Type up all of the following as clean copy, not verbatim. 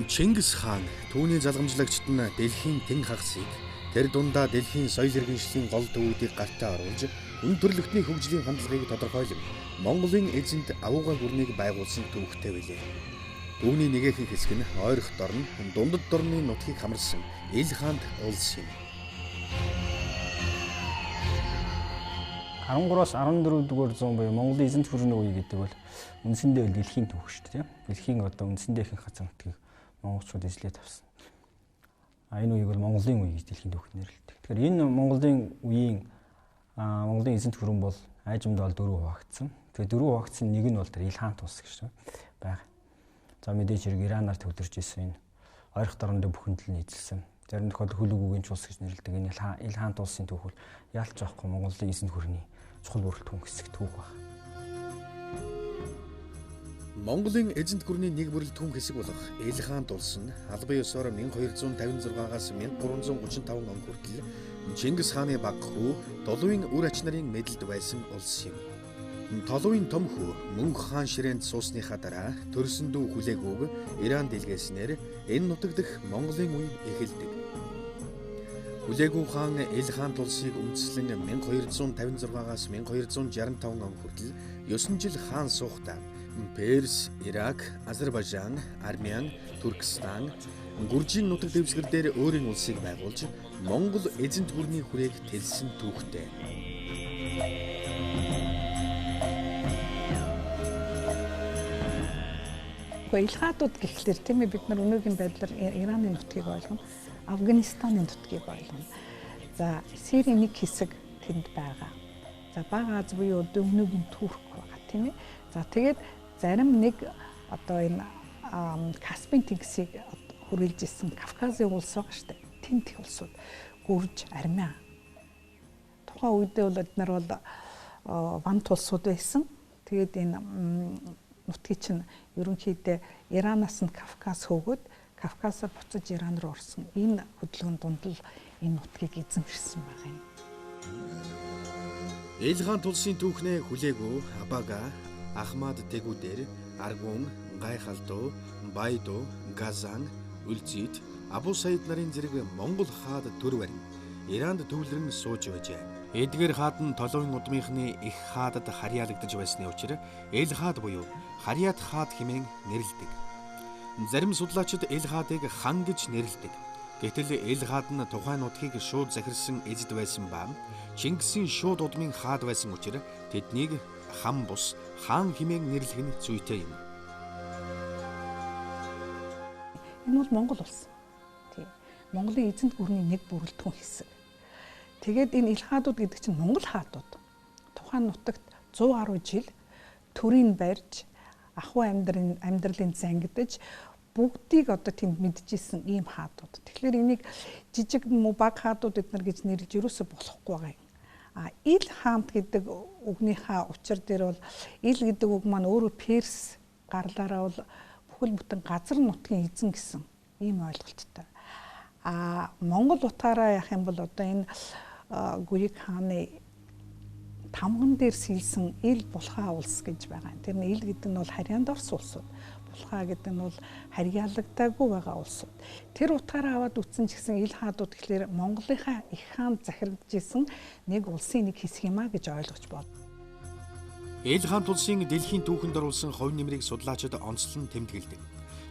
Чингис хаан түүний залгамжлагчид нь дэлхийн тэн хагасыг тэр дундаа дэлхийн соёл иргэншлийн гол төвүүдийг гартаа оруулж хүн төрөлхтний хөгжлийн хандлагыг тодорхойлон Монголын эзэнт авууга гүрнийг байгуулсан түүхтэй билээ. Түүний нэгэхэн хэсэг нь ойрох дорн, дундад дорны нутгийг хамарсан Ил хаант улс юм. 13-аас 14 дугаар зуун буюу Монголын эзэнт гүрний үе гэдэг бол үндсэндээ дэлхийн түүх шүү дээ. Дэлхийн одоо үндсэндээ ихэнх газар нутгийг монголчууд эзлээд авсан. А энэ үеийг бол Монголын үе гэж дэлхийн түүхэд нэрлэдэг. Тэгэхээр энэ Монголын үеийн Монголын эзэнт гүрэн бол айжмд бол дөрөв хуваагдсан. Тэгээ дөрөв хуваагдсан нэг нь бол тэр Ил хаант улс гэж байгаа. За мэдээж хэрэг Иранаар төвлөрч исэн энэ ойрох дорндоо бүхэнд л эзэлсэн. Зарим тохиолдолд хөлөг үгийн ч улс гэж нэрлэдэг. Энэ Ил хаант улсын түүх бол ялч жоохгүй Монголын эзэнт гүрний чухал бүрэлдэхүүн хэсэг түүх баг. Монголын эзэнт гүрний нэг бүрэлдэхүүн хэсэг болох Ил хаант улс нь албан ёсоор 1256-аас 1335 он хүртэл Чингис хааны баг хүү Долуйн үр ач нарын мэдлэлд байсан улс юм. Толуйн том хүү Мөнх хаан ширээнд суусныхаа дараа төрсөн дүү хүлээгүүг Иран дэлгээснээр энэ нутаг дэх Монголын үе эхэлдэг. Хүлээгүү хаан Ил хаант улсыг үндэслэн 1256-аас 1265 он хүртэл 9 жил хаан суухдаа Перс, Ирак, Азербайжан, Армян, Туркестан, Гүржийн нутаг дэвсгэр дээр өөрийн улсыг байгуулж Монгол эзэнт гүрний хүрээг тэлсэн түүхтэй. Ил хаадууд гэхлээр тийм ээ бид нар өнөөгийн байдлаар Ираны нутгийг ойлгоно, Афганистаны нутгийг ойлгоно. За Сирийн нэг хэсэг тэнд байгаа. За Бага Аз буюу өнөөгийн Турк байгаа тийм ээ. За тэгээд зарим нэг одоо энэ Каспийн тэнгисийг хүрээлж исэн Кавказын улс байгаа шүү дээ. Тэнд их улсууд Гүрж, Армян. Тухайн үедээ бол бид нар бол вант улсууд байсан. Тэгээд энэ нутгийг чинь ерөнхийдөө Иранаас нь Кавказ хөөгөөд Кавказаар буцаж Иран руу орсон. Энэ хөдөлгөөн дунд л энэ нутгийг эзэмшсэн байгаа юм. Ил хаант улсын түүхнээ хүлээгүү Абага, Ахмад Тэгүүдэр, Аргун, Гайхалдуу, Байдуу, Газан, Үлзит, Абу Саид нарын зэрэг Монгол хаад төр барин Иранд төвлөрөн сууж байжээ. Эдгээр хаад нь Толуйн удмынхны их хаадад харьяалагдаж байсны учир Ил хаад буюу Харьяат хаад хэмээн нэрлэдэг. Зарим судлаачид Ил хаадыг хан гэж нэрлэдэг. Гэтэл Ил хаад нь тухайн нутгийг шууд захирсан эзэд байсан ба Чингисийн шууд удмын хаад байсан учир тэднийг хан бус хаан хэмээн нэрлэх нь зүйтэй юм. Энэ бол Монгол улс. Тийм. Монголын эзэнт гүрний нэг бүрэлдэхүүн хэсэг. Тэгээд энэ Ил хаадууд гэдэг чинь Монгол хаадууд. Тухайн нутагт 100 гаруй жил төрийг барьж, ахуй амьдралын зангидаж бүгдийг одоо тэнд мэдчихсэн ийм хаадууд. Тэгэхээр энийг жижиг муу баг хаадууд эднэр гэж нэрлэж ерөөсө болохгүй байгаа юм. А Ил хаант гэдэг үгнийхээ учир дээр бол ил гэдэг үг маань өөрөө перс гарлаараа бол бүхэл бүтэн газар нутгийн эзэн гэсэн ийм ойлголттой. А Монгол утгаараа яах юм бол одоо энэ Гүйг хааны тамган дээр сэлсэн Ил Булхаа улс гэж байгаа. Тэр нь ил гэдэг нь бол харьяанд орсон улсууд. Булхаа гэдэг нь бол харьяалагдаагүй байгаа улсууд. Тэр утгаараа аваад үтсэн ч гэсэн Ил хаадууд гэхлээр Монголынхаа их хаан захирагдж исэн нэг улсын нэг хэсэг юм а гэж ойлгож байна. Ил хаант улсын дэлхийн түүхэнд оруулсан хувь нэмрийг судлаачид онцлон тэмдэглэдэг.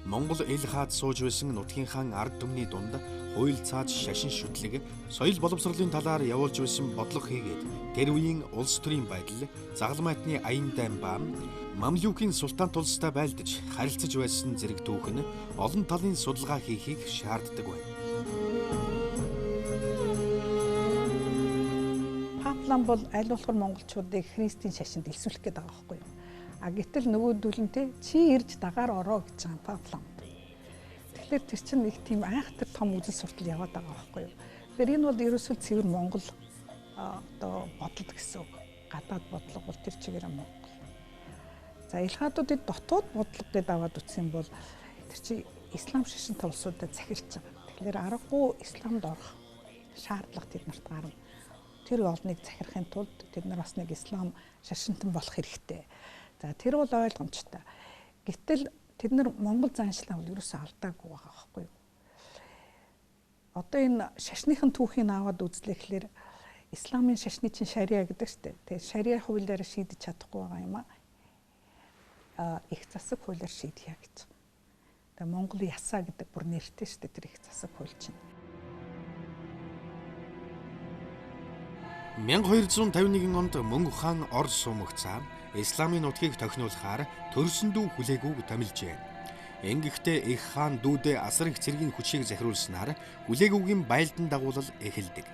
Монгол Ил хаад сууж байсан нутгийн хаан ард түмний дунд хууль цааз шашин шүтлэг соёл боловсролын талаар явуулж байсан бодлого хийгээд тэр үеийн улс төрийн байдал, загалмайтны аян дайн ба Мамлюкийн султан улстай байлдаж харилцаж байсан зэрэг түүх нь олон талын судалгаа хийхийг шаарддаг байна. Паплан бол аль болохоор монголчуудыг христийн шашинд элсүүлэх гээд байгаа байхгүй юу? А гэтэл нөгөөдөл нь те чи ирж дагаар ороо гэж байгаа Паплан. Тэгэхээр тэр чинь нэг тийм айхтар том үзэл суртал яваад байгаа байхгүй юу? Тэгэхээр энэ бол ерөөсөө цэвэр Монгол одоо бодол гэсэн үг. Гадаад бодлого бол тэр чигээр Монгол. За Ил хаадуудын дотоод бодлого гэдээ аваад үтсэн бол тэр чи ислам шашинтай улсуудад захирч байгаа. Тэгэхээр аргагүй исламд орох шаардлага тэд нарт гарна. Тэр олныг захирахын тулд тэд нар бас нэг ислам шашинтан болох хэрэгтэй. За тэр бол ойлгомжтой. Гэтэл Тэд нар Монгол заншлаа бол ерөөсөө алдаагүй байгаа байхгүй юу? Одоо энэ шашныхын түүхийг аваад үзлэхлээр исламын шашны чинь шариа гэдэг шүү дээ. Тэгээ шариа хуулиар шийдэж чадахгүй байгаа юм аа. Их засаг хуулиар шийдье гэж. Тэгээ Монгол ясаа гэдэг бүр нэртэй шүү дээ тэр их засаг хууль чинь. 1251 онд Мөнгө хаан Орос сумагцаа исламын нутгийг тохируулахаар төрсөн дүү Хүлээгүүг томилжээ. Ингэхдээ их хаан дүүдээ асар их цэргийн хүчийг захируулснаар Хүлээгүүгийн байлдан дагуулал эхэлдэг.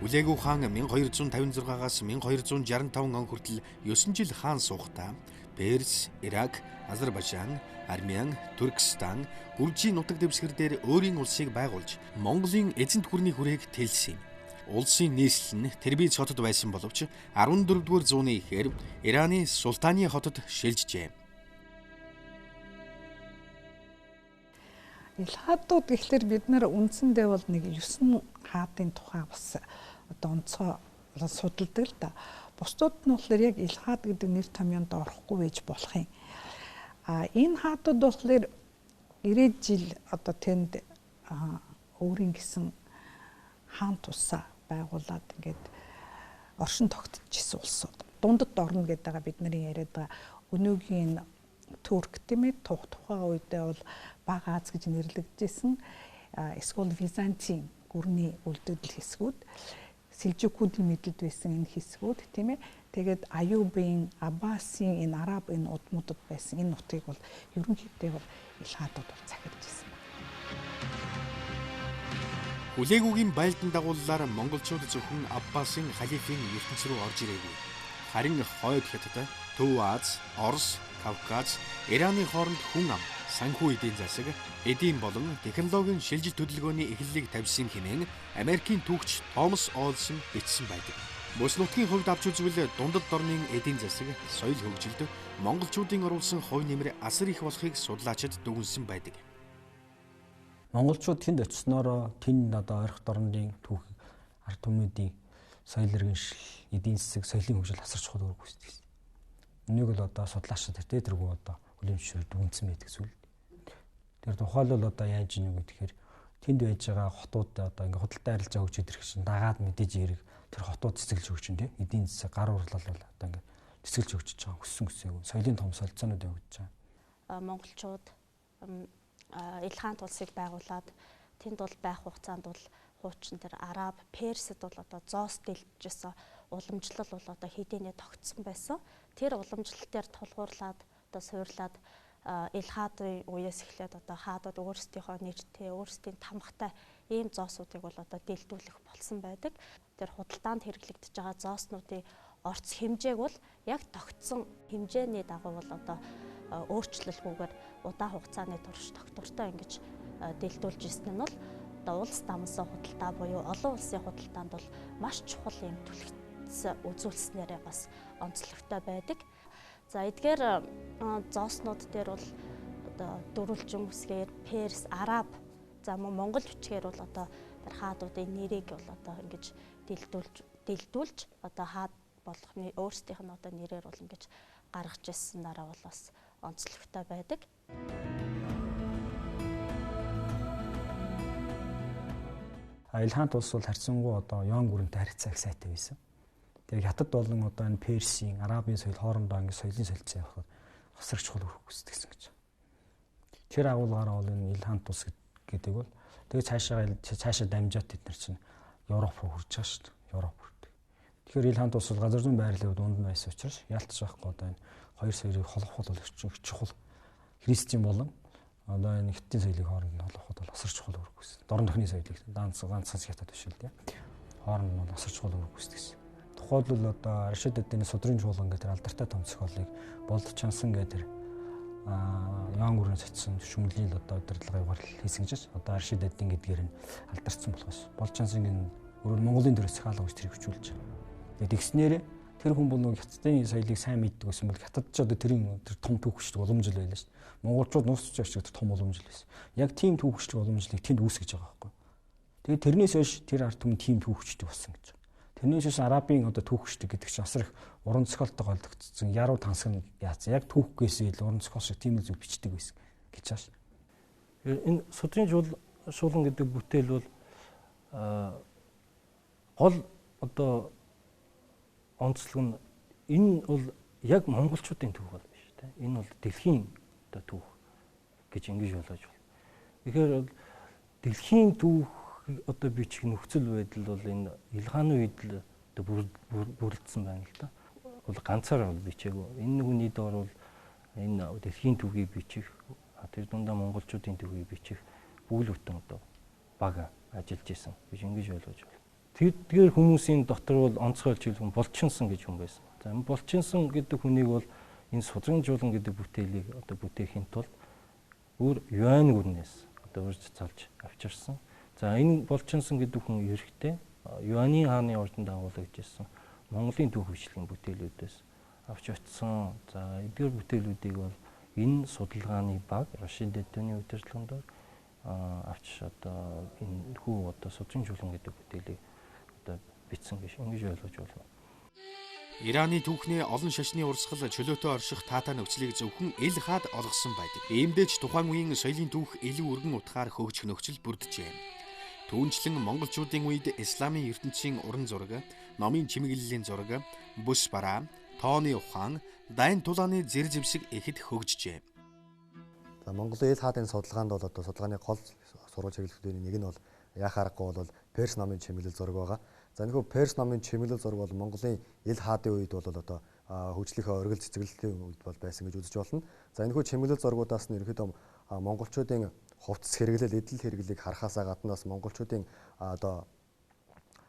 Хүлээгүү хаан 1256-аас 1265 он хүртэл 9 жил хаан суухдаа Перс, Ирак, Азербайджан, Армян, Туркестан, Гүржийн нутаг дэвсгэр дээр өөрийн улсыг байгуулж Монголын эзэнт гүрний хүрээг тэлсэн юм. Улсын нийслэл нь Тэрбиц хотод байсан боловч 14-р зууны эхээр Ираны Султаны хотод шилжжээ. Илхаадууд гэхлээр бид нар үндсэндээ бол нэг 9 хаадын тухай бас одоо онцгой судалдаг л да. Бусдууд нь болохоор яг Илхаад гэдэг нэр томьёонд орохгүй байж болох юм. А энэ хаадууд болохоор 90 жил одоо тэнд өөрийн гэсэн хаан тусаа байгуулад ингээд оршин тогтчихсон улсууд. Дундад орно гэдэг байгаа бидний яриад байгаа өнөөгийн Турк тийм ээ тухайн үедээ бол Бага Аз гэж нэрлэгдэжсэн эсвэл Византийн гүрний үлдэгдэл хэсгүүд, Селжукуудын мэдлэлд байсан энэ хэсгүүд тийм ээ. Тэгээд Аюбын, Аббасын энэ араб энэ удмуудад байсан энэ нутгийг бол ерөнхийдөө бол Илхаадууд бол захирч ирсэн байна. Хүлээгүүгийн байлдан дагууллаар монголчууд зөвхөн Аббасын халифын ертөнц рүү орж ирээгүй. Харин хойд Хятад, Төв Аз, Орос, Кавказ, Ираны хооронд хүн ам, санхүү эдийн засаг, эдийн болон технологийн шилжилт хөдөлгөөний эхлэлийг тавьсан хэмээн Америкийн түүхч Томас Олсон бичсэн байдаг. Бүс нутгийн хувьд авч үзвэл дундад дорнын эдийн засаг, соёл хөгжилд монголчуудын оруулсан хувь нэмэр асар их болохыг судлаачид дүгнсэн байдаг. Монголчууд тэнд очсноороо тэнд одоо ойрхон дорнодын түүхийг ард түмнүүдийн соёл иргэншил, эдийн засаг, соёлын хөгжил асар чухал үүрэг гүйцэтгэсэн. Энийг л одоо судлаачид тэргүй одоо хүлэмжшүүр дүгнсэн байдаг зүйл. Тэр тухайлбал одоо яаж ийнэ гэхээр тэнд байж байгаа хотууд одоо ингээ худалдаа арилжаа өгч идэх чинь дагаад мэдээж эрэг тэр хотууд цэцгэлж өгч чинь тийм эдийн засаг гар урлал бол одоо ингээ цэцгэлж өгч байгаа өссөн өсөөгүй соёлын том солилцоонууд явагдаж байгаа. Монголчууд Илхаант улсыг байгуулад тэнд бол байх хугацаанд бол хуучин тэр араб, персэд бол одоо зоос дэлжсэн уламжлал бол одоо хэдийнэ тогтсон байсан. Тэр уламжлал дээр тулгуурлаад одоо суурлаад Илхаадын үеэс эхлээд одоо хаадууд өөрсдийнхөө нэртэй, өөрсдийн тамгатай ийм зоосуудыг бол одоо дэлдүүлэх болсон байдаг. Тэр худалдаанд хэрэглэгдэж байгаа зооснуудын орц хэмжээг бол яг тогтсон хэмжээний дагуу бол одоо өөрчлөлгүйгээр удаан хугацааны турш тогтвортой ингэж дэлдүүлж ирсэн нь бол одоо улс дамсан худалдаа буюу олон улсын худалдаанд бол маш чухал юм түлхэгдсэн үзүүлснээрээ бас онцлогтой байдаг. За эдгээр зооснууд дээр бол одоо дөрвөлжин үсгээр Перс, Араб, за мөн Монгол бичгээр бол одоо тэр хаадуудын нэрийг бол одоо ингэж дэлдүүлж одоо хаад болгохны өөрсдийнх нь одоо нэрээр бол ингэж гаргаж ирсэн дараа бол бас онцлогтой байдаг. Илхаант улс бол харьцангуй одоо Йон гүрэнтэй харьцаа их сайтай байсан. Тэгээ Хятад болон одоо энэ Персийн, Арабын соёл хоорондоо ингэ соёлын солилцоо явахад асар чухал үүрэг гүйцэтгэсэн гэж. Тэр агуулгаараа бол энэ Илхаант улс гэдэг бол тэгээ цаашаа дамжаад тэд нар чинь Европ руу хүрж байгаа шүү дээ. Европ хүрдэг. Тэгэхээр Илхаант улс бол газар зүүн байрлалын дунд нь байсан учраас ялтч байхгүй одоо энэ хоёр соёлыг холбох бол их чухал христийн болон одоо энэ хятадын соёлыг хооронд нь холбоход бол асар чухал үүрэг гүйцэтгэсэн. Дорн дохны соёлыг ганц ганцхан хятад биш л дээ. Хооронд нь бол асар чухал үүрэг гүйцэтгэсэн. Тухайлбал одоо Рашид эдийн судрын чуулган гэдэг алдартай том зохиолыг Болд Чансан гэдэг тэр Ян гүрэн цэцсэн шүмжлийн одоо удирдлагын югаар хийсэн гэж одоо Рашид эдийн гэдгээр нь алдарцсан болохоос Болд Чансан өөрөөр Монголын төрөөс хаалга үс тэрийг хүчүүлж байгаа. Тэгээд тэгснээрээ тэр хүн бол нэг хятадын соёлыг сайн мэддэг байсан бол хятад ч одоо тэрийн тэр том түүхчлэг уламжил байлаа шүү дээ. Монголчууд нууц ч тэр том уламжил байсан. Яг тийм түүхчлэг уламжлалыг тэнд үүсгэж байгаа байхгүй. Тэгээд тэрнээс хойш тэр ард түмэн тийм түүхчдэг болсон гэж. Тэрнээс хойш арабын одоо түүхчдэг гэдэг чинь асар их уран зохиолтойгоо олдогдсон яруу тансаг нь яатсан. Яг түүхгээс ил уран зохиол шиг тийм зүйл бичдэг байсан. гэж байна шин. Энэ судрын шуулан гэдэг бүтээл бол гол одоо онцлог нь энэ бол яг монголчуудын түүх бол биш тийм. Энэ бол дэлхийн одоо түүх гэж ингэж ойлгож байна. Тэгэхээр бол дэлхийн түүх одоо бичих нөхцөл байдал бол энэ Илгааны үед л одоо бүрэлдсэн байна л да. Бол ганцаараа бол бичээгүй. Энэ хүний доор бол энэ дэлхийн түүхийг бичих, тэр дундаа монголчуудын түүхийг бичих бүгд бүтэн одоо баг ажиллаж исэн гэж ингэж ойлгож байна. Тэдгээр хүмүүсийн дотор бол онцгой чиглэл Булчинсан гэж хүн байсан. За энэ Булчинсан гэдэг хүнийг бол энэ судрын жуулан гэдэг бүтээлийг одоо бүтээхийн тулд өөр Юань гүрнээс одоо урьж залж авчирсан. За энэ Булчинсан гэдэг хүн эрэгтэй Юаны хааны ордонд агуулгаж ирсэн Монголын түүх бичлэгийн бүтээлүүдээс авч очсон. За эдгээр бүтээлүүдийг бол энэ судалгааны баг Рашид Дэдүний удирдлагын дор авч одоо энэ хүү одоо судрын жуулан гэдэг бүтээлийг одоо бичсэн гэж ингэж ойлгож байна. Ираны түүхний олон шашны урсгал чөлөөтэй орших таатай нөхцөлийг зөвхөн ил хаад олгосон байдаг. Иймдээ ч тухайн үеийн соёлын түүх илүү өргөн утгаар хөгжих нөхцөл бүрджээ. Түүнчлэн монголчуудын үед исламын ертөнцийн уран зураг, номын чимэглэлийн зураг, бүс бараа, тооны ухаан, дайн тулааны зэр зэвсэг ихэд хөгжжээ. За Монголын ил хаадын судалгаанд бол одоо судалгааны гол сурвалж хэрэглэгдүүний нэг нь бол яах аргагүй бол Перс номын чимэглэл зураг байгаа. За энэхүү Перс номын чимэглэл зураг бол Монголын ил хаадын үед бол одоо хөгжлийнхөө оргил цэцэглэлийн үед бол байсан гэж үзэж болно. За энэхүү чимэглэл зургуудаас нь ерөнхийдөө монголчуудын хувцас хэрэглэл, эдэл хэрэглэлийг харахаасаа гадна бас монголчуудын одоо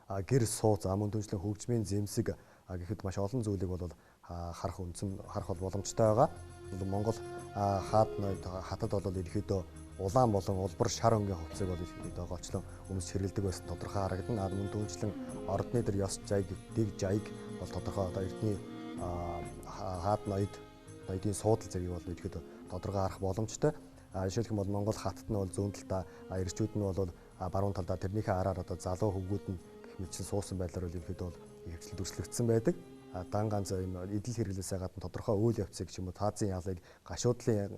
гэр сууц, мөн түншлэн хөгжмийн зэмсэг гэхэд маш олон зүйлийг бол харах үндсэн харах бол боломжтой байгаа. Монгол хаад хатад бол ерөнхийдөө улаан болон улбар шар өнгийн хувцсыг бол ерөнхийдөө голчлон өмсч хэрэглэдэг байсан тодорхой харагдана. Мөн түншлэн ордны дэр ёс жайг, дэг жайг бол тодорхой одоо эрдний хаад ноёд ноёдын суудал зэргийг бол ерөнхийдөө тодорхой харах боломжтой. Жишээлх юм бол Монгол хатад нь бол зүүн талдаа, эрчүүд нь бол баруун талдаа тэрнийхээ араар одоо залуу хөвгүүд нь гэх мэтчин суусан байдлаар бол ерөнхийдөө бол ихэвчлэн дүрслэгдсэн байдаг. Дан ганц юм эдэл хэрэглээсээ гадна тодорхой үйл явцыг ч юм уу таазын ялыг, гашуудлын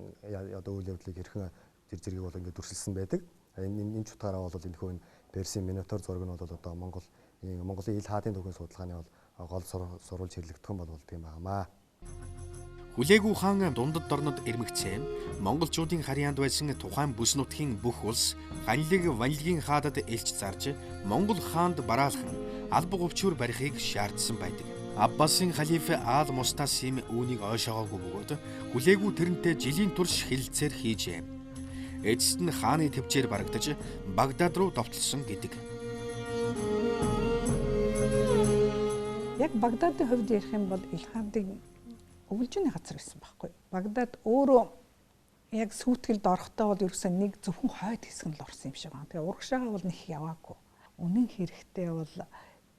одоо үйл явдлыг хэрхэн зэр зэргийг бол ингээд дүрсэлсэн байдаг. Энэ ч утгаараа бол энэхүү энэ Персийн Минотавр зураг нь бол одоо Монголын ил хаадын түүхийн судалгааны бол гол сурвалж хэрэглэгдэх юм бол болдго юм байна. Хүлээгүү хаан дундад дорнод эрмэгцээ монголчуудын харьяанд байсан тухайн бүс нутгийн бүх улс Ганлиг Ванлигийн хаадад элч зарж Монгол хаанд бараалхан алба говчуур барихыг шаардсан байдаг. Аббасын халиф Аал Мустасим үүнийг ойшоогоогүй бөгөөд хүлээгүү тэрнтэй жилийн турш хэлэлцээр хийжээ. Эцэст нь хааны төвчээр барагдаж Багдад руу довтлсон гэдэг. Яг Багдадын хувьд ярих юм бол Илхаадын өвлжөөний газар байсан байхгүй. Багдад өөрөө яг сүйтгэлд орохдоо бол ерөөсөө нэг зөвхөн хойд хэсэг нь л орсон юм шиг байна. Тэгээ урагшаага бол нэг яваагүй. Үнэн хэрэгтээ бол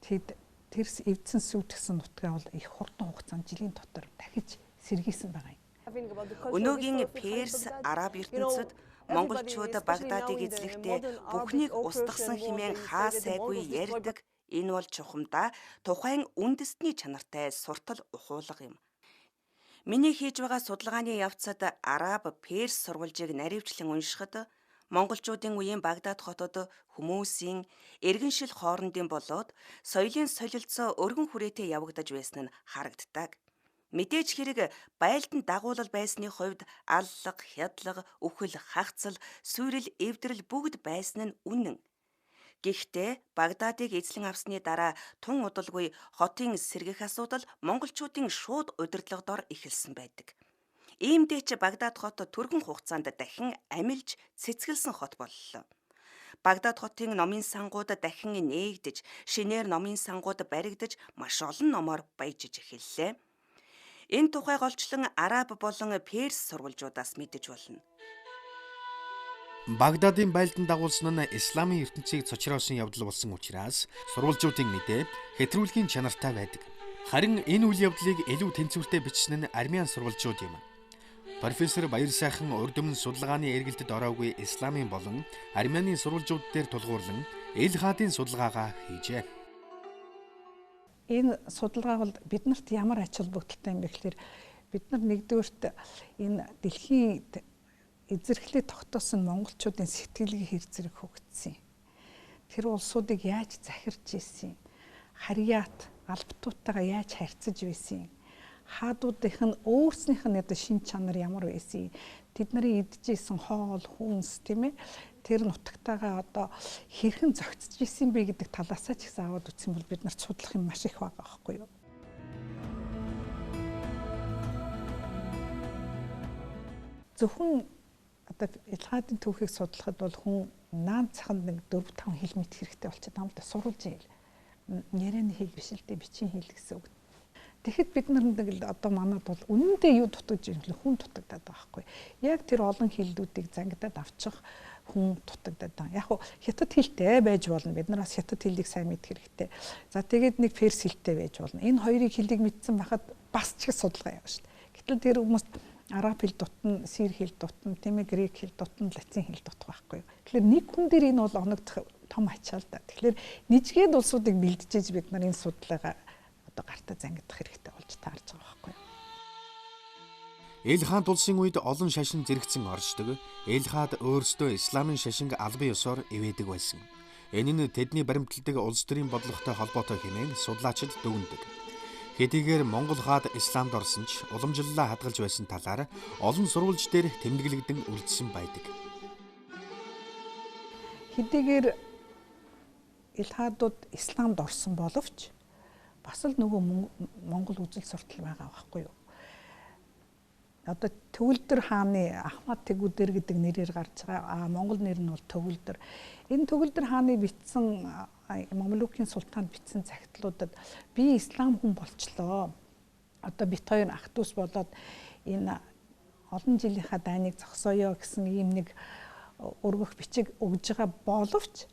тэд тэрс эвдсэн сүйтгэсэн нутгаа бол их хурдан хугацаанд жилийн дотор дахиж сэргийсэн байгаа юм. Өнөөгийн Перс, Араб ертөнцид монголчууд Багдадыг эзлэхдээ бүхнийг устгасан хэмээн хаа сайгүй ярьдаг. Энэ бол чухамдаа тухайн үндэстний чанартай суртал ухуулга юм. Миний хийж байгаа судалгааны явцад Араб, Перс сурвалжийг наривчлан уншихад монголчуудын үеийн Багдад хотод хүмүүсийн иргэншил хоорондын болоод соёлын солилцоо өргөн хүрээтэй явагдаж байсан нь харагддаг. Мэдээж хэрэг байлдан дагуулал байсны хувьд аллага, хядлага, үхэл, хагцал, сүйрэл, эвдрэл бүгд байсан нь үнэн. Гэхдээ Багдадыг эзлэн авсны дараа тун удалгүй хотын сэргэх асуудал монголчуудын шууд удирдлага дор эхэлсэн байдаг. Иймдээ ч Багдад хот түргэн хугацаанд дахин амилж цэцгэлсэн хот боллоо. Багдад хотын номын сангууд дахин нээгдэж, шинээр номын сангууд баригдаж маш олон номоор баяжиж эхэллээ. Энэ тухай голчлон араб болон перс сурвалжуудаас мэдэж болно. Багдадын байлдан дагуулсан нь исламын ертөнцийг цочроосон явдал болсон учраас сурвалжуудын мэдээ хэтрүүлгийн чанартай байдаг. Харин энэ үйл явдлыг илүү тэнцвэртэй бичсэн нь армян сурвалжууд юм. Профессор Баярсайхан урд өмнө судалгааны эргэлтэд ороогүй исламын болон армяны сурвалжууд дээр тулгуурлан ил хаадын судалгаагаа хийжээ. Энэ судалгаа бол биднэрт ямар ач холбогдолтой юм бэ гэхээр бид нар нэгдүгээрт энэ дэлхийн эзэрхлээ тогтоосон монголчуудын сэтгэлгээ хэр зэрэг хөгжсөн. Тэр улсуудыг яаж захирч исэн, харьяат, албатуутайгаа яаж харьцаж байсан, хаадуудынх нь өөрснийх нь одоо шин чанар ямар байсан, тэд нарын идэж исэн хоол, хүнс тийм ээ, тэр нутагтайгаа одоо хэрхэн зохицож исэн бэ гэдэг талаасаа ч гэсэн аваад үзсэн бол бид нарт судлах юм маш их байгаа байхгүй юу? Зөвхөн одоо Ил хаадын түүхийг судлахад бол хүн наан цаханд нэг 4-5 хэл мэдэх хэрэгтэй болчиход байгаа юм л да. Сурвалжийн хэл. Ярианы хэл биш л дээ, бичгийн хэл гэсэн үг. Тэгэхэд бид нар нэг л одоо манад бол үнэндээ юу дутагдж юм бэ? Хүн дутагдаад байгаа байхгүй. Яг тэр олон хэллүүдийг зангидаад авчих хүн дутагдаад байгаа. Яг хуу хятад хэлтэй байж болно. Бид нар бас хятад хэлийг сайн мэдэх хэрэгтэй. За тэгээд нэг перс хэлтэй байж болно. Энэ хоёрыг хэлийг мэдсэн байхад бас ч их судалгаа явна шүү дээ. Гэтэл тэр хүмүүс араб хэл дутна, сир хэл дутна, тийм ээ, грек хэл дутна, латин хэл дутах байхгүй юу. Тэгэхээр нэг хүн дээр энэ бол оногдох том ачаал да. Тэгэхээр нэгжгээд улсуудыг бэлджээж бид нар энэ судалгаагаа одоо гартаа зангидах хэрэгтэй болж таарж байгаа байхгүй юу. Ил хаан улсын үед олон шашин зэрэгцэн оршдог. Ил хаад өөрсдөө исламын шашинг албан ёсоор ивэдэг байсан. Энэ нь тэдний баримталдаг улс төрийн бодлоготой холбоотой хэмээн судлаачид дүгнэдэг. Хэдийгээр Монгол хаад исламд орсон ч уламжлалаа хадгалж байсан талаар олон сурвалж дээр тэмдэглэгдэн үлдсэн байдаг. Хэдийгээр ил хаадууд исламд орсон боловч бас л нөгөө Монгол үзэл суртал байгаа байхгүй юу? Одоо Төгөлдөр хааны Ахмад Тэгүдэр гэдэг нэрээр гарч байгаа. Монгол нэр нь бол Төгөлдөр. Энэ Төгөлдөр хааны бичсэн Мамлюкийн султаанд бичсэн захидлуудад би ислам хүн болчлоо. Одоо бит хоёр ах дүүс болоод энэ олон жилийнхаа дайныг зогсооё гэсэн ийм нэг өргөх бичиг өгж байгаа боловч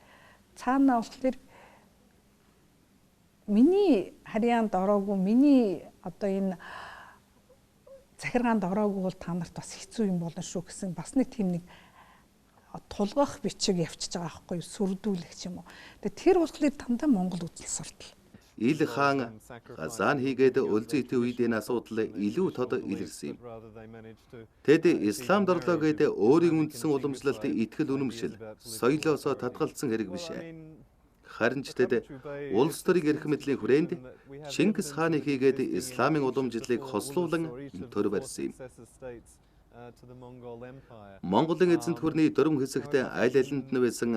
цаанаа болохоор миний харьяанд ороогүй, миний одоо энэ захиргаанд ороогүй бол та нарт бас хэцүү юм болно шүү гэсэн бас нэг тийм нэг тулгах бичиг явчихж байгаа байхгүй юу, сүрдүүлэх ч юм уу. Тэгээ тэр болохоор дандаа Монгол үзэл суртал. Ил хаан Газан хийгээд өлзийтэй үед энэ асуудал илүү тод илэрсэн юм. Тэд исламд орлоо гээд өөрийн үндсэн уламжлалт, итгэл үнэмшил, соёлоосоо татгалцсан хэрэг биш. Харин ч тэд улс төрийг эрх мэдлийн хүрээнд Чингис хааны хийгээд исламын уламжлалыг хослуулан төр барьсан юм. Монголын эзэнт гүрний дөрвөн хэсэгт аль алинд нь байсан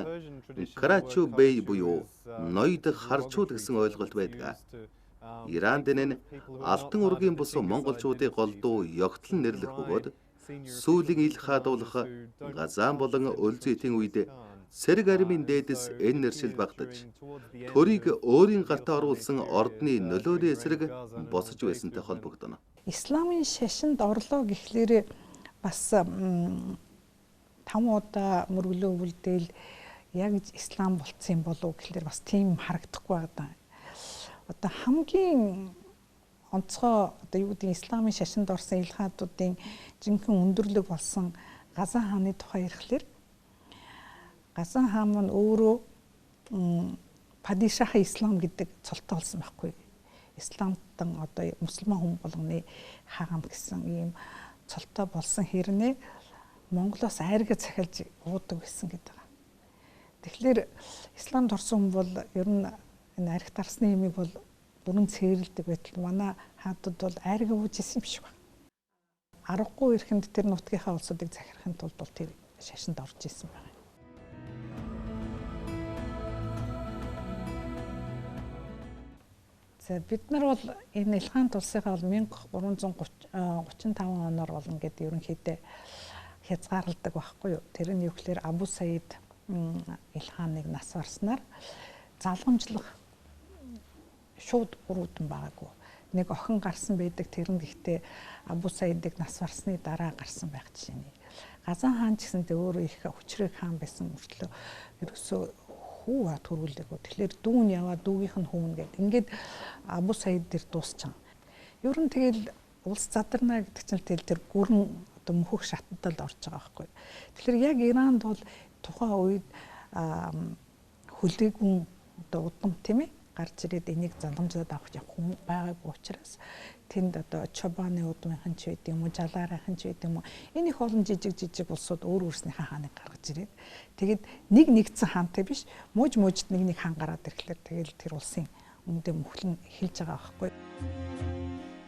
Карачу бей буюу ноёд харчууд гэсэн ойлголт байдаг. Иранд энэ Алтан ургийн бус монголчуудыг голдуу ёгтлон нэрлэх бөгөөд сүүлийн ил хаадуулах Газан болон Өлзийтийн үед Цэрэг армийн дээдэс энэ нэршил багтаж төрийг өөрийн гартаа оруулсан ордны нөлөөний эсрэг босож байсантай холбогдоно. Исламын шашинд орлоо гэхлээрээ бас 5 удаа мөрөглөө үлдээл яг ислам болцсон юм болов гэхлээр бас тийм харагдахгүй байгаа. Одоо хамгийн онцгой одоо юу гэдэг исламын шашинд орсон ил хаадуудын жинхэнэ өндөрлөг болсон Газан хааны тухай ярихлаар Газан хаан маань өөрөө падишах ислам гэдэг цолтой болсон байхгүй. Исламтан одоо мусульман хүн болгоны хаан гэсэн ийм цолтой болсон хэрнээ Монголоос айргаа захиалж уудаг байсан гэдэг. Тэгэхээр исламд орсон хүн бол ер нь энэ арх дарсны юмыг бол бүрэн цээрэлдэг байтал манай хаадууд бол айргаа ууж исэн юм шиг байна. Аргагүй эрхэнд тэр нутгийнхаа улсуудыг захирахын тулд бол тэр шашинд орж исэн байна. За бид нар бол энэ Ил хаан улсынхаа бол 1335 оноор бол ингээд ерөнхийдөө хязгаарладаг байхгүй юу. Тэр нь юу гэхээр Абу Саид Ил хааныг нас барснаар залгамжлах шууд уруудан байгаагүй. Нэг охин гарсан байдаг, тэр нь гэхдээ Абу Саидыг нас барсны дараа гарсан байх жишээ нь. Газан хаан ч гэсэнтэй өөрөө их хүчрэг хаан байсан мөртлөө ерөөсөө хүү төрүүлээгүй. Тэгэхээр дүүн яваа дүүгийнх нь хүүн гэд. Ингээд Абу Саид дээр дуусчихсан. Ер нь тэгэл улс задарна гэдэг чинь тэгэл тэр гүрэн одоо мөхөх шатанд л орж байгаа байхгүй. Тэгэхээр яг Иранд бол тухайн үед хүлээгүн одоо удам тийм ээ. гарч ирээд энийг залгамжлаад авах явах хүн байгаагүй учраас тэнд одоо Чобаны удмынхан ч байд юм уу, Жалаарынхан ч байд юм уу, энэ их олон жижиг жижиг улсууд өөр өөрснийхээ хааныг гаргаж ирээд тэгээд нэг нэгдсэн хаантай биш, мууж муужд нэг нэг хаан гараад ирэхлээр тэгэл тэр улсын үндэ мөхлөн эхэлж байгаа байхгүй.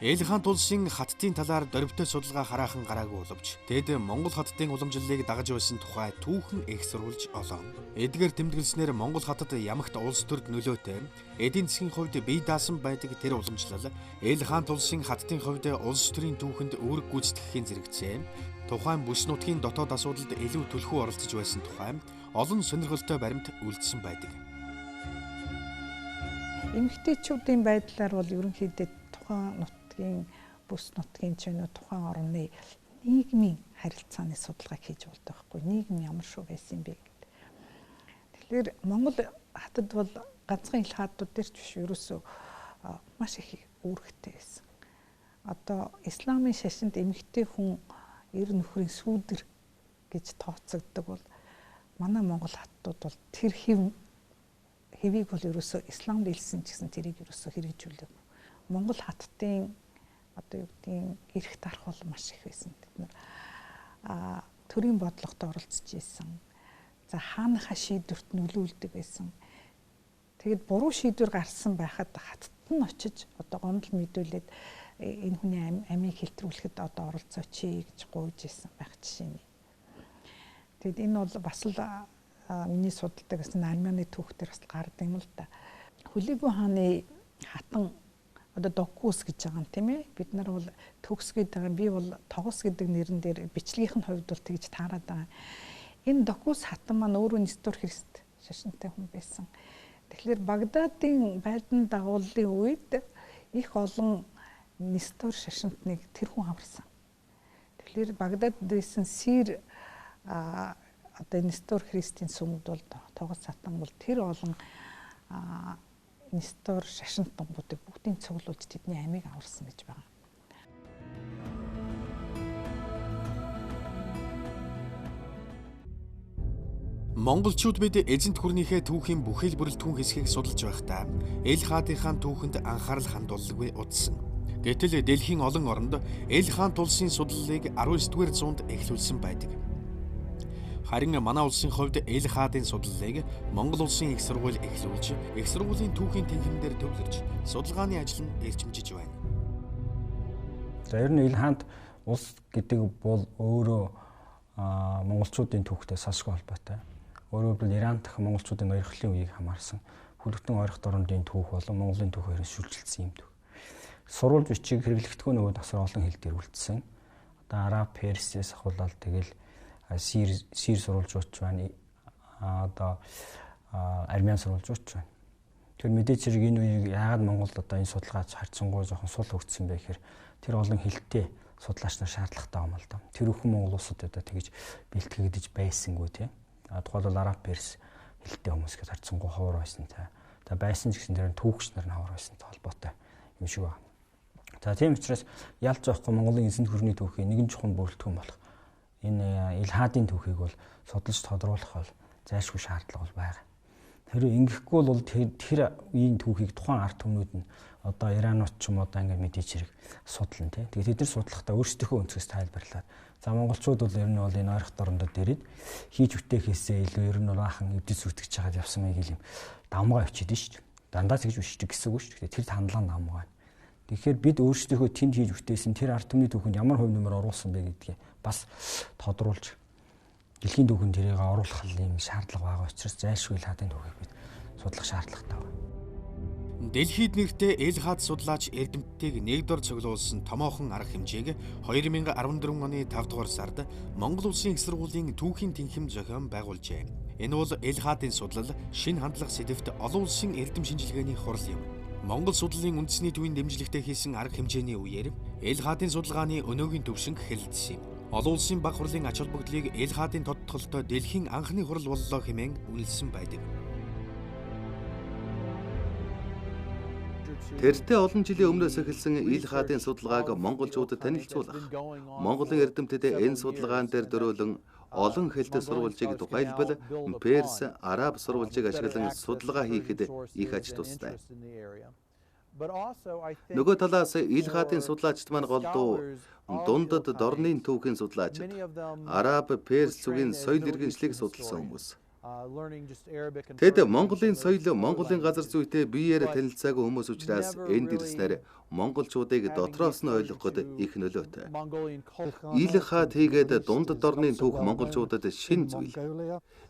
Эл хаант улсын хаттын талаар дөрвтэй судалгаа хараахан гараагүй боловч тэд Монгол хаттын уламжлалыг дагаж байсан тухай түүхэн их сурвалж олоон. Эдгээр тэмдэглэснээр Монгол хаттад ямагт улс төрд нөлөөтэй эдийн засгийн хувьд бие даасан байдаг тэр уламжлал Эл хаант улсын хаттын хувьд улс төрийн түүхэнд үүрэг гүйцэтгэхийн зэрэгцээ тухайн бүс нутгийн дотоод асуудалд илүү түлхүү оролцож байсан тухай олон сонирхолтой баримт үлдсэн байдаг. Эмэгтэйчүүдийн байдлаар бол ерөнхийдөө тухайн нутгийн бүс нутгийн ч юм уу тухайн орны нийгмийн харилцааны судалгааг хийж болдог байхгүй. Нийгэм ямар шүү байсан юм бэ гэдэг. Тэгэхээр Монгол хатад бол ганцхан ил хаадууд дээр ч биш ерөөсөө маш их үүрэгтэй байсан. Одоо исламын шашинд эмэгтэй хүн ер нөхрийн сүүдэр гэж тооцогддог бол манай Монгол хаттууд бол тэр хэвийг бол ерөөсөө исламд илсэн ч гэсэн тэрийг ерөөсөө хэрэгжүүлээгүй. Монгол хаттын одоо юу гэдгийг эрх дарах бол маш их байсан. Тэд нар төрийн бодлогод оролцож исэн. За хааныхаа шийдвэрт нөлөөлдөг байсан. Тэгэд буруу шийдвэр гарсан байхад хаттад нь очиж одоо гомдол мэдүүлээд энэ хүний амийг хилтрүүлэхэд одоо оролцооч гэж гуйж исэн байх жишээ нь. Тэгэд энэ бол бас л миний судалдаг гэсэн армяны түүхтэр бас гардаг юм л да. Хүлээгүй хааны хатан одоо докус гэж байгаа юм тийм ээ. Бид нар бол төгс гэдэг байгаа. Би бол тогос гэдэг нэрэн дээр бичлэгийнх нь хувьд бол тэгж таарад байгаа. Энэ докус хатан маань өөрөө Нестор Христ шашинтай хүн байсан. Тэгэхээр Багдадын байлдан дагууллын үед их олон Нестор шашинтныг тэр хүн аварсан. Тэгэхээр Багдадд байсан Сир одоо Нестор Христийн сүмд бол тогос хатан бол тэр олон Нестор шашинтангуудыг бүгдийг цуглуулж тэдний амийг аварсан гэж байгаа. Монголчууд бид эзэнт гүрнийхээ түүхийн бүхэл бүрэлдэхүүн хэсгийг судалж байхдаа Эл хаадынхаа түүхэнд анхаарал хандуулалгүй удсан. Гэтэл дэлхийн олон оронд Эл хаант улсын судлалыг 19-р зуунд эхлүүлсэн байдаг. Харин манай улсын хувьд Эл хаадын судлалыг Монгол улсын их сургууль эхлүүлж, их сургуулийн түүхийн тэнхим дээр төвлөрч, судалгааны ажил нь эрчимжиж байна. За ер нь Эл хаант улс гэдэг бол өөрөө монголчуудын түүхтэй салшгүй холбоотой. Өөрөөр хэлбэл Иран дахь монголчуудын ноёрхлын үеийг хамаарсан хүлэгдэн ойрох дорнодын түүх болон Монголын түүхээр шүлжилсэн юм түүх. Сурвалж бичиг хэрэглэгдэхүүн нөгөө тасар олон хэл дээр үлдсэн. Одоо араб, персээс ахуулаад тэгэл сир сурвалжууч байна. Одоо армян сурвалжууч байна. Тэгэхээр мэдээч хэрэг энэ үеийг яагаад Монголд одоо энэ судалгаа харьцангуй жоохон сул хөгжсөн бэ гэхээр тэр олон хэлтэй судлаач нар шаардлагатай юм л да. Тэр бүхэн Монгол улсад одоо тэгж бэлтгэгдэж байсангүй тийм. Тухайлбал араб, перс хэлтэй хүмүүс гэж харьцангуй ховор байсан та. За байсан ч гэсэн тэр түүхч нар нь ховор байсан холбоотой юм шиг байна. За тийм учраас ялж явахгүй Монголын эзэнт гүрний түүхийн нэгэн чухам бүрэлдэхүүн болох энэ Эл хаадын түүхийг бол судалж тодруулах бол зайлшгүй шаардлага бол байгаа. Хэрвээ ингэхгүй бол тэр үеийн түүхийг тухайн ард түмнүүд нь одоо Иранууд ч юм уу одоо ингээд мэдээч хэрэг судлана тий. Тэгээд тэд нар судлахдаа өөрсдийнхөө өнцгөөс тайлбарлаад за монголчууд бол ер нь бол энэ ойрох дорндод ирээд хийж бүтээхээсээ илүү ер нь бол аахан эвдэж зүтгэж чагаад явсан мэй гэл юм давмгаа өчихэд нь шүү дээ. Дандаа тэгж биш гэсэн үг шүү дээ. Тэр хандлага давмгаа. Тэгэхээр бид өөрсдийнхөө тэнд хийж бүтээсэн тэр ард түмний түүхэнд ямар хувь нэмэр оруулсан бэ гэдгийг бас тодруулж дэлхийн түүхэнд тэрийг оруулах юм шаардлага байгаа учраас зайлшгүй Эл хаадын түүхийг бид судлах шаардлагатай байна. Дэлхийд нэртэй Эл хаад судлаач эрдэмтдийг нэг дор цуглуулсан томоохон арга хэмжээг 2014 оны 5 дугаар сард Монгол Улсын их сургуулийн түүхийн тэнхим зохион байгуулжээ. Энэ бол Эл хаадын судлал шинэ хандлага сэдэвт олон улсын эрдэм шинжилгээний хурал юм. Монгол судлалын үндэсний төвийн дэмжлэгтэй хийсэн арга хэмжээний үеэр Эл хаадын судалгааны өнөөгийн түвшинг хэлэлцсэн юм. Олон улсын баг хурлын ач холбогдлыг Эл хаадын тодтолтой дэлхийн анхны хурал боллоо хэмээн үнэлсэн байдаг. Тэртээ олон жилийн өмнөөс эхэлсэн Эл хаадын судалгааг монголчуудад танилцуулах, Монголын эрдэмтэд энэ судалгаан дээр дөрөөлөн Олон хэлтэй сурвалжийг тухайлбал Перс, Араб сурвалжийг ашиглан судалгаа хийхэд их ач тустай. Нөгөө талаас Ил хаадын судлаачид маань голдуу дундад дорны түүхийн судлаачид, Араб, Перс зүгийн соёл иргэншлийг судалсан хүмүүс. Тэд Монголын соёл, Монголын газар зүйтэй биеэр танилцаагүй хүмүүс учраас энд ирснээр монголчуудыг дотроос нь ойлгоход их нөлөөтэй. Ил хаад хийгээд дунд дорны түүх монголчуудад шинэ зүйл.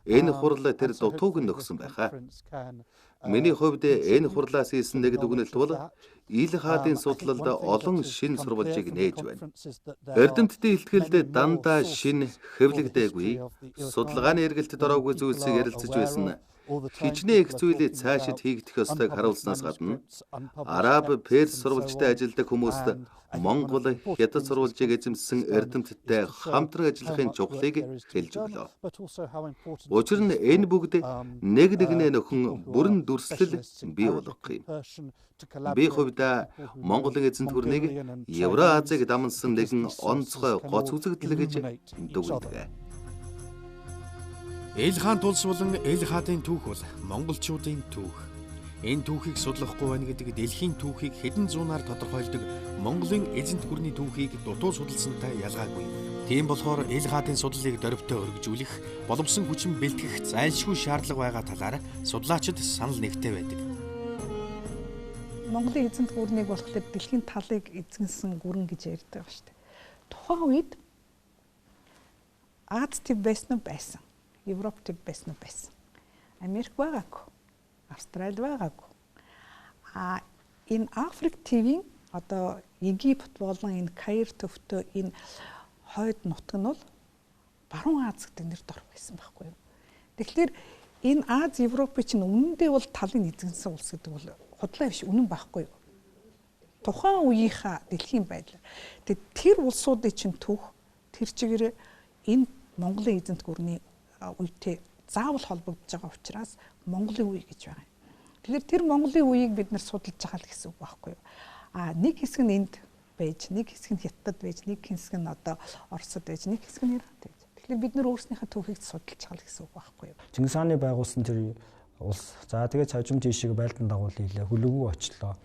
Энэ хурал тэр дутууг нь өгсөн байхаа. Миний хувьд энэ хурлаас хийсэн нэг дүгнэлт бол Ил хаадын судлалд олон шинэ сурвалжийг нээж байна. Эрдэмтдийн илтгэлд дандаа шинэ хэвлэгдээгүй, судалгааны эргэлтэд ороогүй зүйлсийг ярилцаж байсан. Хичнээн их зүйлийг цаашид хийгдэх ёстойг харуулснаас гадна Араб, Перс сурвалжтай ажилладаг хүмүүст Монгол, Хятад сурвалжийг эзэмссэн эрдэмтдтэй хамтран ажиллахын чухлыг хэлж өглөө. Учир нь энэ бүгд нэг нэгнээ нөхөн бүрэн дүрслэл бий болгох юм. Би хувьдаа Монголын эзэнт гүрнийг Евроазийг дамнасан нэгэн онцгой гоц үзэгдэл гэж дүгнэдэг. Ил хаан тулс болон Ил хаадын түүх бол монголчуудын түүх. Энэ түүхийг судлахгүй байна гэдэг дэлхийн түүхийг хэдэн зуунаар тодорхойлдог Монголын эзэнт гүрний түүхийг дутуу судалсантай ялгаагүй. Тийм болохоор Ил хаадын судлалыг дөрвтэй өргөжүүлэх, боломжсон хүчин бэлтгэх зайлшгүй шаардлага байгаа талаар судлаачид санал нэгтэй байдаг. Монголын эзэнт гүрнийг болохоор дэлхийн талыг эзэнсэн гүрэн гэж ярьдаг ба шүү дээ. Тухайн үед Аз төв байсан уу байсан. Европ төв байсан уу байсан. Америк байгаагүй. Австрали байгаагүй. А энэ Африк төвийн одоо Египет болон энэ Каир төвтөө энэ хойд нутг нь бол Баруун Аз гэдэг нэр дор байсан байхгүй юу. Тэгэхээр энэ Аз Европын чинь үнэндээ бол талын эзэнсэн улс гэдэг бол худлаа биш, үнэн байхгүй юу. Тухайн үеийнхаа дэлхийн байдал. Тэгээд тэр улсуудын чинь түүх тэр чигээр энэ Монголын эзэнт гүрний үетэй заавал холбогдож байгаа учраас Монголын үе гэж байгаа юм. Тэгэхээр тэр Монголын үеийг бид нар судалж байгаа л гэсэн үг байхгүй юу. А нэг хэсэг нь энд байж, нэг хэсэг нь Хятад байж, нэг хэсэг нь одоо Оросд байж, нэг хэсэг нь Иранд байж. Тэгэхээр бид нар өөрснийхээ түүхийг судалж байгаа л гэсэн үг байхгүй юу. Чингис хааны байгуулсан тэр улс. За тэгээд хажим тийшээ байлдан дагуул хийлээ. Хөлөгөө очлоо.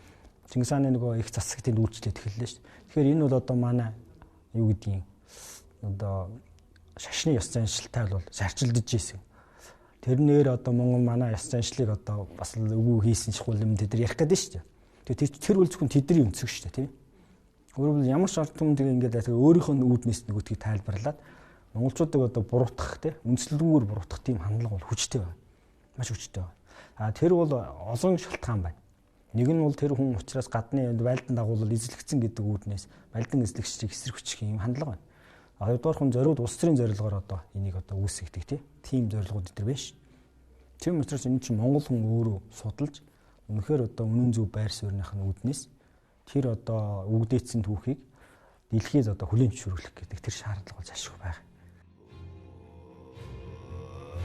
Чингис хааны нөгөө их засаг тэнд үйлчлээд эхэллээ шүү. Тэгэхээр энэ бол одоо манай юу гэдгийг одоо шашны ёс заншилтай бол зарчилдаж ийсэн. Тэрнээр одоо Монгол манай ёс заншлыг одоо бас үгүй хийсэн чухал юм тэд нар ярих гэдэг шүү дээ. Тэгээд тэр үл зөвхөн тэдний өнцөг шүү дээ, тийм. Өөрөөр хэлбэл ямар ч ард түмэн тэгээ ингээд тэгээ өөрийнх нь үүднээс нөгөөдгийг тайлбарлаад монголчуудыг одоо буруутгах тийм үндэслэлгүйгээр буруутгах тийм хандлага бол хүчтэй байна. Маш хүчтэй байна. А тэр бол олон шалтгаан байна. Нэг нь бол тэр хүн учраас гадны байлдан дагуулал эзлэгдсэн гэдэг үүднээс балдан эзлэгчдийг эсрэг хүчих юм хандлага байна. Хоёрдугаар хүн зориуд улс төрийн зорилгоор одоо энийг одоо үүсгдэг тийм зорилгууд өдр биш. Тийм учраас энэ чинь монгол хүн өөрөө судалж үнэхээр одоо үнэн зөв байр суурьных нь үүднээс тэр одоо үгдээсэн түүхийг дэлхийд одоо хүлээн зөвшөөрлөх гэдэг тэр шаардлага бол зашгүй байна.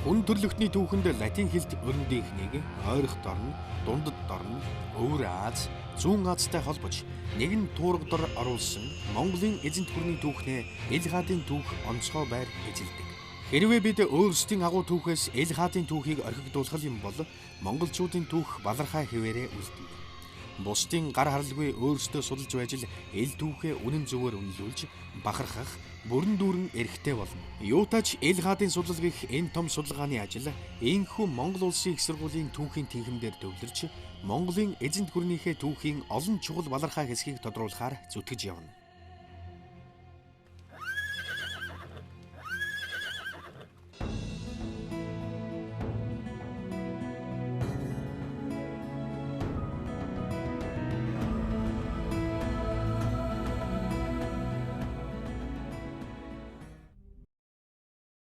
Хүн төрлөختний түүхэнд латин хэлд өрөндийнхнийг ойрох дорн, дундад дорн, Өвөр Аз, Зүүн Азтай холбож нэгэн туурга дор оруулсан Монголын эзэнт гүрний түүхнээ Ил хаадын түүх онцгой байр эзэлдэг. Хэрвээ бид өөрсдийн агуу түүхээс Ил хаадын түүхийг орхигдуулах юм бол монголчуудын түүх балархай хэвээрээ үлдэнэ. Бусдын гар харалгүй өөрсдөө судалж байж л эл түүхээ үнэн зөвөөр үнэлүүлж бахархах бүрэн дүүрэн эрхтэй болно. Юутай ч Ил хаадын судлал гэх энэ том судалгааны ажил энэхүү Монгол улсын их сургуулийн түүхийн тэнхимдээр төвлөрч Монголын эзэнт гүрнийхээ түүхийн олон чухал балархай хэсгийг тодруулахаар зүтгэж явна.